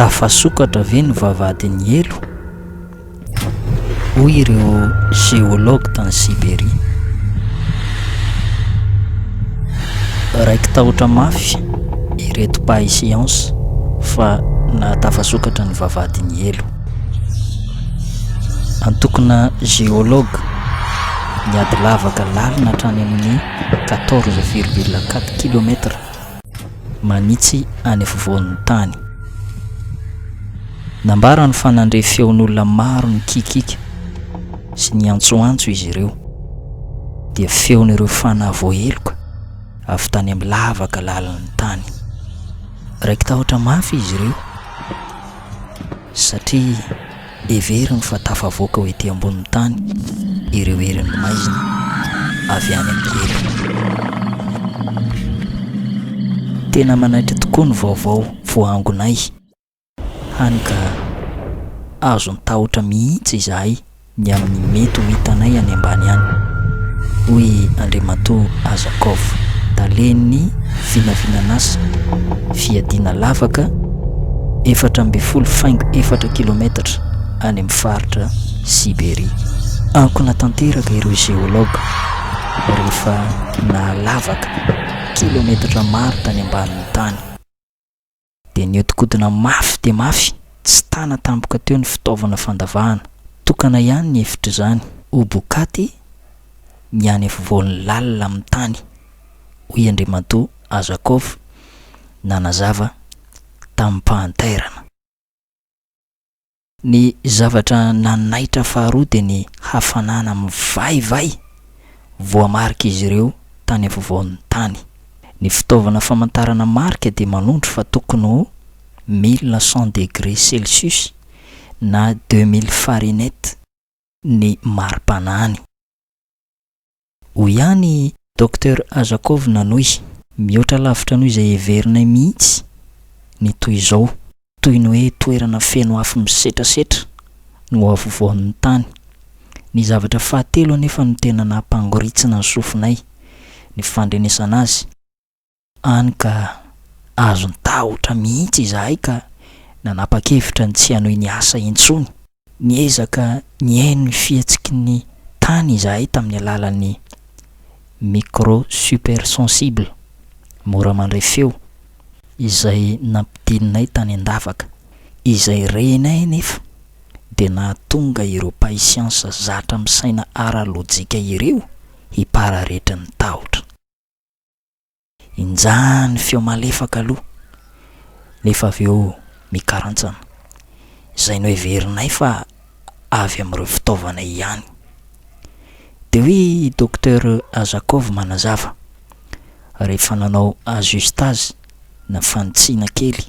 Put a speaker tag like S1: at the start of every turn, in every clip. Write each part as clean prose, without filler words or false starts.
S1: Tafasokatra ve ny vavahadin'ny helo? Hoy ireo géologues tany Siberia. Raiki-tahotra mafy ireto mpahay siansa fa nahatafasokatra ny vavahadin'ny helo. Antokona géologues niady lavaka lalina hatrany amin'ny 14,4 kilomètres manitsy any afovoan'ny tany. Nambarany fa nandre feon'olona maro nikiakiaka sy niantsoantso izy ireo, dia feon'ireo fanahy voaheloka avy tany amin'ny lavaka lalin'ny tany. Raiki-tahotra mafy izy ireo satria Heveriny fa tafavoaka ho ety ambonin'ny tany ireo herin'ny maizina avy any amin'ny helo. Tena manaitra tokoa ny vaovao voaangonay, hany ka azon-tahotra mihitsy izahay ny amin'ny mety ho hitanay any ambany any, hoy Andriamatoa Azakov, talen'ny vinavinan'asa fiadiana lavaka 14.4 kilometatra any amin'ny faritra Siberia. Ankona tanteraka ireo geologues rehefa nahalavaka kilometatra maro tany ambanin'ny tany. Dia nihodinkodina mafy dia mafy, tsy tana tampoka teo ny fitaovana fandavahana. Tokana ihany ny hevitr'izany, ho bokaty ny any afovoan'ny lalina amin'ny tany, hoy Andriamatoa Azakov nanazava tamim-pahantairana. Ny zavatra nanaitra faharoa dia ny hafanana mivaivay voamarik'izy ireo tany afovoan'ny tany. Ny fitaovana famantarana marika dia manondro fa tokony ho 1100 degré celsius na 2000 Fahrenheit ny mari-panany. Hoy ihany i Docteur Azakov nanohy, Mihoatra lavitra noho izay heverinay mihitsy ny toy izao. Toy ny hoe toerana feno afo misetrasetra no ao afovoan'ny tany. Ny zavatra fahatelo anefa no tena nampangoritsina ny sofinay, ny fandrenesana azy. Hany ka azon-tahotra mihitsy izahay ka nanapa-kevitra ny tsy hanohy ny asa intsony. Niezaka nihaino ny fihetsiky ny tany izahay tamin'ny alalan'ny micro super sensible, mora mandray feo, izay nampidininay tany an-davaka. Izay renay anefa dia nahatonga ireo mpahay siansa zatra misaina ara-lojika ireo hipararetra ny tahotra. Injany feo malefaka aloha nefa avy eo mikarantsana, izay noheverinay fa avy amin'ireo fitaovanay ihany. Dia hoy i Docteur Azakov manazava, rehefa nanao ajustage na fanitsiana kely,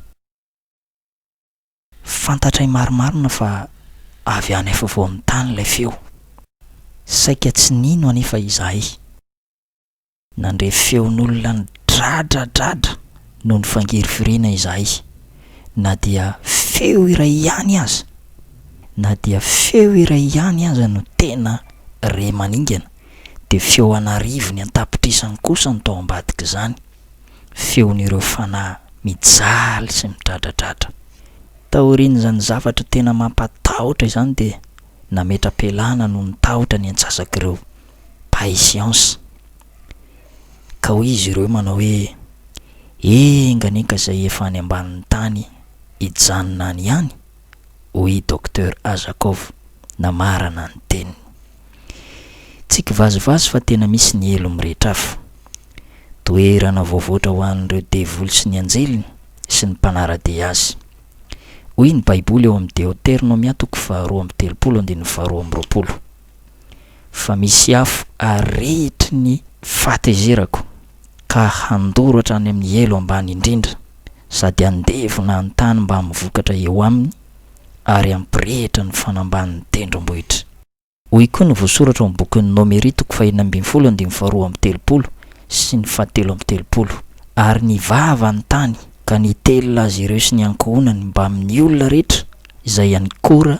S1: Fantatray marimarina fa avy any afovoan'ny tany ilay feo. Saika tsy nino anefa izahay. Nandre feon'olona nidradradradra noho ny fangirifiriana izahay, na dia feo iray ihany aza. Na dia feo iray ihany aza no tena re maningana, dia feo an'arivony an-tapitrisany kosa no tao ambadik'izany, feon'ireo fanahy mijaly sy midradradradra. Taorian'izany zavatra tena mampatahotra izany dia nametra-pialana noho ny tahotra ny antsasak'ireo mpahay siansa, ka hoy izy ireo manao hoe, Enga anie ka izay efa any ambanin'ny tany hijanona any ihany, hoy i Docteur Azakov namarana ny teniny. Tsy kivazivazy fa tena misy ny helo mirehitra afo. Toerana voavoatra ho an'ireo devoly sy ny anjeliny sy ny mpanara-dia azy. Hoy ny Baiboly ao amin'ny Deoteronomia toko faharoa amby telopolo andininy faharoa amby roapolo. Fa misy afo arehitry ny fahatezerako ka handoro hatrany amin'ny helo ambany indrindra, sady handevona ny tany mbamin'ny vokatra eo aminy, ary hampirehitra ny fanambanin'ny tendrombohitra. Hoy koa ny voasoratra ao amin'ny bokin'ny Nomery toko fahenina ambin'ny folo andininy faharoa amby telopolo sy ny fahatelo amby telopolo, Ary nivava ny tany ka nitelina azy ireo sy ny ankohonany mbamin'ny olona rehetra izay an'i Kora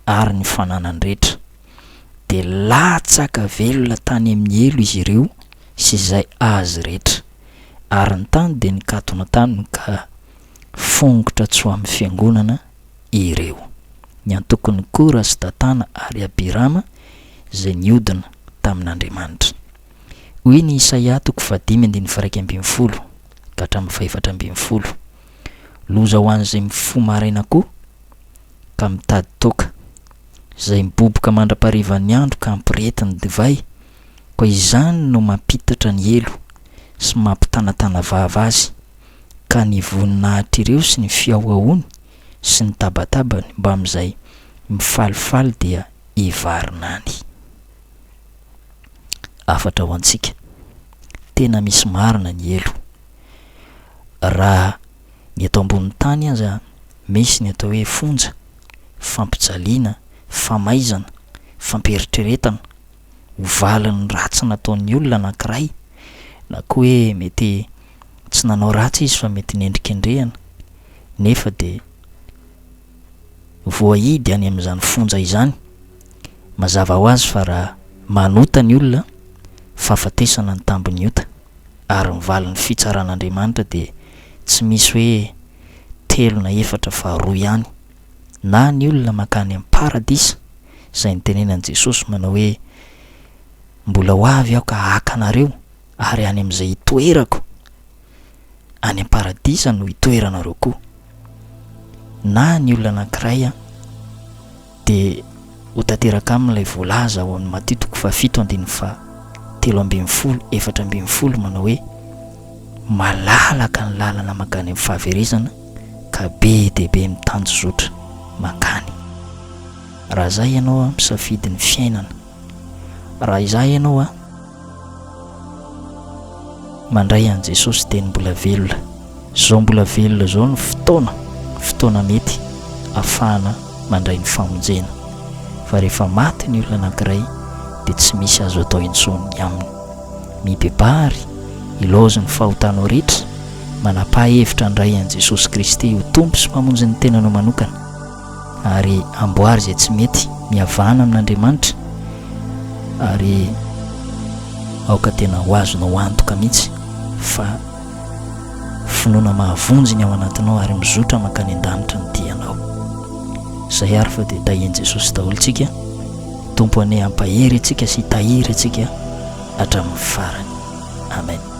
S1: ary ny fananany rehetra. Dia latsaka velona tany amin'ny helo izy ireo sy izay azy rehetra. Ary ny tany dia nikatona taminy ka Fongotra tsy ho amin'ny fiangonana ireo. Ny antokon'i Kora sy Datana ary Abirama izay niodina tamin'Andriamanitra. Hoy ny Isaia toko fahadimy andininy faha-11 ka hatramin'ny faha-14, Loza ho an'izay mifoha maraina koa ka mitady toaka, izay miboboka mandra-paharivan'ny andro ka ampirehety ny divay, koa izany no mampitatra ny helo sy mampitanatana vava azy, ka ny voninahitr'ireo sy ny fihaohaony sy ny tabatabany mbamin'izay mifalifaly dia hivarina any. Hafatra ho antsika, Tena misy marina ny helo. Raha ny eto ambonin'ny tany aza misy ny atao hoe fonja, fampijaliana, famaizana, fampieritreretana, ho valin'ny ratsy nataon'ny olona anankiray, na koa hoe mety tsy nanao ratsy izy fa mety nendrikendrehana, nefa dia voahidy any amin'izany fonja izany. Mazava ho azy fa raha manota ny olona, fahafatesana ny tambin'ny ota, ary ny valin'ny fitsaran'Andriamanitra dia tsy misy hoe telo na efatra fa roa ihany, na ny olona mankany amin'ny paradisa, izay nitenenan'i Jesosy manao hoe, Mbola ho avy aho ka haka anareo ary any amin'izay hitoerako, any am-paradisa no hitoeranareo koa. Na ny olona anankiray dia ho tanteraka aminy ilay voalaza ao amin'ny Matio toko fahafito andininy faha 13, 14 manao hoe, Malalaka ny lalana mankany amin'ny fahaverezana ka be dia be mitanjozotra mankany. Raha izaho ianao misafidy ny fiainana. Raha izaho ianao a, mandray an'i Jesosy teny mbola velona. Izao mbola velona izao no fotoana, fotoana mety afahana mandray ny famonjena. Fa rehefa maty ny olona anankiray dia tsy misy azo atao intsony ny aminy. Mibebaha ary, ilaozy ny fahotanao rehetra, manapaha hevitra handray an'i Jesosy Kristy ho Tompo sy Mpamonjy ny tenanao manokana. Ary amboary izay tsy mety, mihavana amin'Andriamanitra, ary aoka tena ho azonao antoka mihitsy fa finoana mahavonjy ny ao anatinao ary mizotra mankany an-danitra ny dianao. Izay ary fa dia tahian'i Jesosy daholo tsika. Tompo anie hampahery antsika sy hitahiry antsika hatramin'ny farany. Amen.